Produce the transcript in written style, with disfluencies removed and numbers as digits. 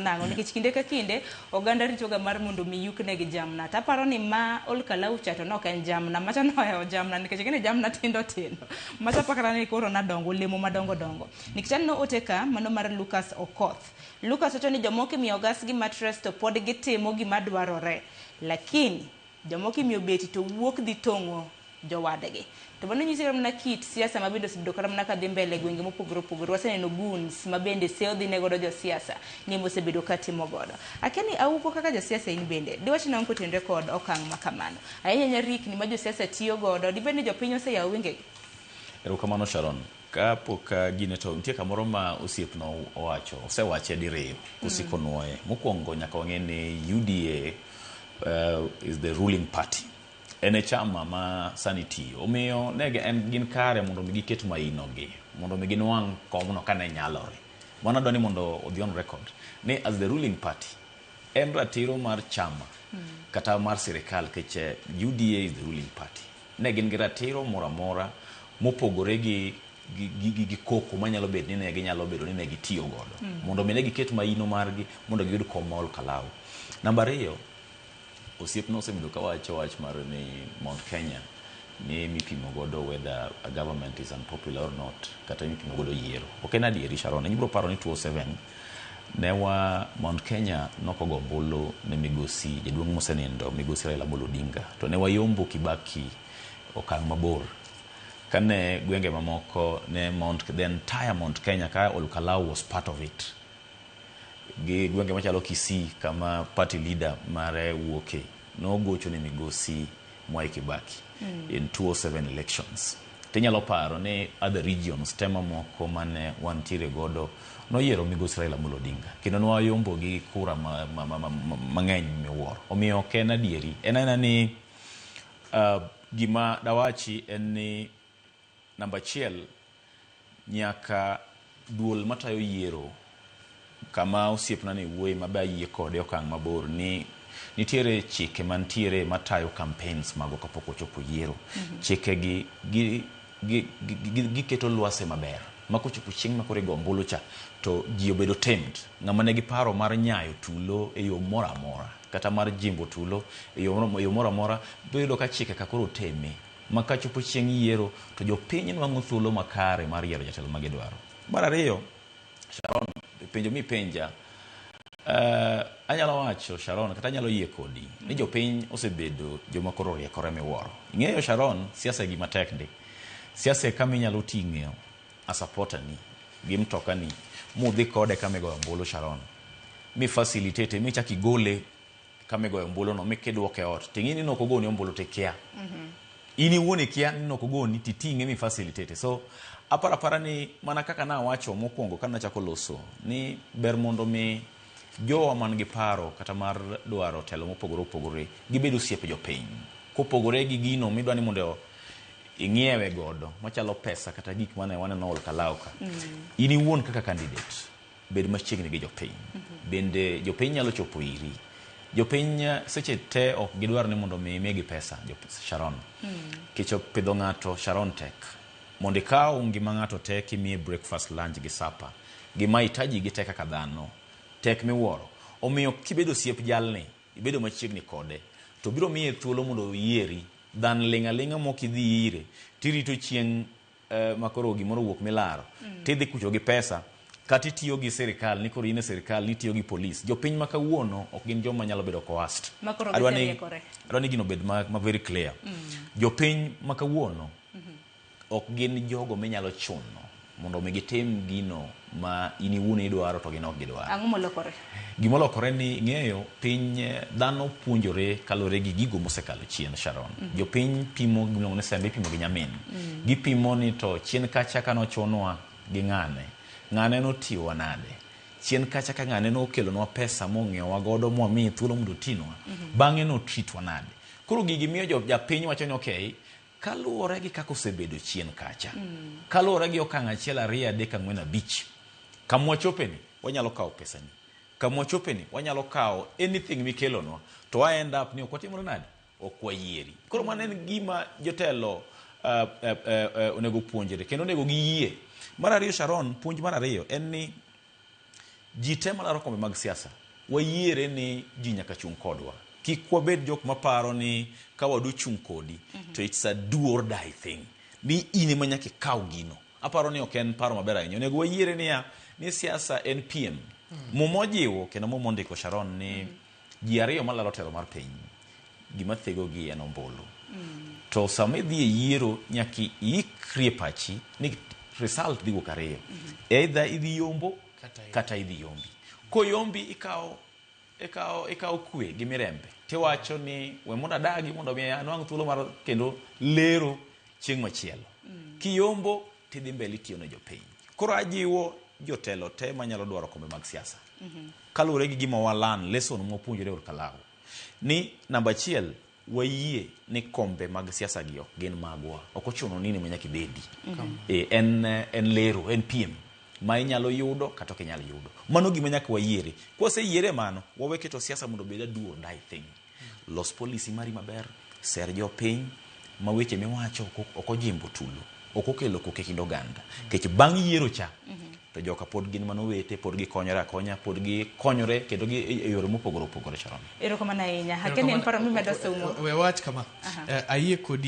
nang'o nikech kinde ka kinde oganda ritoga mar mondo mi yuknegi jamna. To aparo ni ma Olkalau cha to ne ok en jamna, macha nohewo jamna nikech ing'e ni jamna tindo tindo. Macha apakra ni koro nadongo olemo madongo dongo. Nikech aneno ote ka mano mar Lucas Okoth. Lucas wacho ni jomoko imiyo gas gi mattress to pod gitimo gima dwarore. Lakini jomoko imiyo beti to wuok dhi tong'o jowadgi. To mano nyiso mana kit siasa ma bende osebedo kata mana kadhi mbele e gwenge mopogore opogore. Waseneno goons ma bende seyo dhi ne godo josiasa ni ema osebedo ka timo godo. Akia ni Auko kaka jasiasa in bende, diwach nang'o kotenore kod okang' ma kamano? Ahinya ahinya rikni ma josiasa tiyo godo, dibed ni jopiny oseyawo wengegi? Erokamano Sharon. Kapok gine to nitie kamoro ma osiepna owacho, osewache diriyo kosiko nwoye. Mokwongo nyaka wang'e ni UDA is the ruling party. En e chama ma sani tiyo. Omiyo ne en gin kare mondo mi giket maino gi mondo mi ginwang' komno kane nyalore. Mano adwa ni mondo odhi on record ni as the ruling party en ratiro mar chama kata mar sirikal nikech UDA is the ruling party. Ne gin gi ratiro moro amora mopogore gi gi koko manyalo bet ni ne ginyalo bedo ni ne gitiyo godo mondo mi ne giket maino margi mondo giyud kom ma Olkalau. Namba ariyo, osiepna osebedo kawacho wach mar ni Mount Kenya ni mipimo godo whether a government is unpopular or not kata mipimo godo yiero. Ok en adieri Sharon, ibiro paro ni 2007 ne wa Mount Kenya nokogo ombulu ne migosi jaduong' mosenindo migosi Raila Amolo Odinga to ne wayombo Kibaki okang' mabor kane gwenge mamoko ne Mount, the entire Mount Kenya ka Olkalau was part of it gi gwenge machalo Kisii kama party leader mare wuoke nogocho ne migosi Mwai Kibaki in 2007 elections. Tinyalo paro ni other regions te mamoko mane wantiere godo noyiero migosi Raila Amolo Odinga kendo nwayombo gi kura mang'eny miwuoro. Omiyo ok en adieri. En aena ni gima dawachi en ni namba achiel nyaka duol matayo yiero kama osiepna ni wuoye mabe ayie kode okang' mabor ni nitiere chike mantiere matayo campaigns magwa kapok ochopo yiero. Chike gi giketo lwase maber ma kochopo chieng' ma koro igo ombulu cha to ji obedo tamed. Ng'ama nigi paro mar nyayo tulo e yo moro amora kata mar jimbo tulo e yo moro amora biro yudo ka chike ka koro teme ma kachopo chieng' yiero to jopiny nwang'o thuolo makare mar yiero jatelo ma gidwaro. Mar ariyo, Sharon, penjo mipenja, anyalo wacho Sharon kata anyalo yie kodi ni jopiny osebedo joma koro oriekore miwuoro. Ing'eyo Sharon, siasa e gima tek ndi. Siasa e kama inyalo ting'e a supporter ni gi mtoka ni mudhi kode kama igoyo ombulu Sharon. Mi facilitate michak igole kama igoyo ombulu no mikiduoke ot. Ting'e ni nok ogoni ombulu tikia. In iwuon ikia ni nok ogoni titing'e mi facilitate. So aparo apara ni mana kaka nawacho mokwongo kane achako loso ni ber mondo mi jowa man gi paro kata mar dwaro telo mopogore opogore gibed osiepe jopiny. Kopogore gi gino midwa ni mondo ing'iewe godo machalo pesa kata gik mane waneno Olkalau ka. In iwuon kaka candidate bed machiegni gi jopiny. Bende jopiny nyalo chopo iri. Jopiny seche te ok gidwar ni mondo mi imigi pesa Sharon. Nikech pidho ng'ato Sharon tek. Mondo ikaw ngima ng'ato te kimiye breakfast, lunch gi supper gi mahitaji gi te kaka dhano tek miwuoro. Omiyo kibedo osiep jalni, ibedo machiegni kode, to biro miye thuolo mondo oyieri than ling' aling'a mok idhi ire tirito chieng' ma koro gimoro owuok milaro tidhi kucho gi pesa kata itiyo gi sirikal ni koro in e sirikal ni itiyo gi polis. Jopiny ma kawuono ok gin joma nyalo bedo coerced. Ma koro Adwa ni giseriekore. adwa ni gino obed ma very clear. Jopiny ma kawuono ok gin jogo minyalo chuno mondo mi gitim gino ma in iwuon idwaro to gin ok gidwar. Ang'o molokore? Gimolokore ni ing'eyo piny dhano puonjore kaluwore gi gigo mosekalo chien Sharon. Jopiny pimo gimiluongo ni sembe ipimo gi nyamin. Gipimo ni to chien kacha kanochunwa gi ng'ane, ng'ane notiyowa nade? Chien kacha ka ng'ane nokelonwa pesa mong'iewowa godo mwamiye thuolo mondo otinwa, bang'e notreatwa nade? Koro gigi miyo japiny wacho ni okay, kaluwore gi kaka osebedo chien kacha, kaluwore gi okang' achiel ariyo adek ang'wen abich, kamwachopeni wanyalo kawo pesani, kamwachopeni wanyalo kawo anything mikelonwa, to wa end up ni ok watimore nade? Ok wayieri. Koro mano en gima jotelo onego puonjre kendo onego giyie. Mar ariyo Sharon, puonj mar ariyo en ni Ji te malaro kombe mag siasa, wayiere ni ji nyaka chung' kodwa. Kik wabed jok maparo ni ka wadu chung' kodi, to it's a do or die thing. Ni in ema nyaka ikaw gino. Aparo ni ok en paro maber ahinya. Onego wayiere niya, ni siasa en piem. Muma ojiwo kendo Muma ondiko Sharon ni ji ariyo malaro telo mar piny, gima thegogi en ombulu. To sama idhi e yiero nyaka iikri e pachi ni result dhi wuok ariyo. Either idhi yombo kata idhi yombi. Koyombi ikawo ikawo ikawo kwe gi mirembe tiwacho ni we mondo adagi mondo mi anwang' thuolo mar kendo lero chieng' machielo. Kiyombo tidhi mbele itiyo ne jopiny. Koro ajiwo jotelo te manyalo dwaro kombe mag siasa. Kaluwore gi gima walan lesson mwapuonjore e Olkalau ni namba achiel wayie ni kombe mag siasa gi ok gin magwa. Ok ochuno ni in ema nyaka ibedi. En lero, en piem ma inyalo yudo kata ok inyal yudo. Mano gima nyaka wayiere. Kwaseyiere mano, wawe keto siasa mondo obed a do or die thing. Los policy mari maber, ser jopiny ma weche miwacho ok ojimbo tulo, ok okelo koko e kind oganda. Nikech bang' yiero cha, to joka pod gin mana owete, pod gikonyore akonya, pod gikonyore kendo gi e yore mopogore opogore Sharon. Erokamano ahinya. Akeni en paro mimedo sumo. We wach kama. Ayie kodi.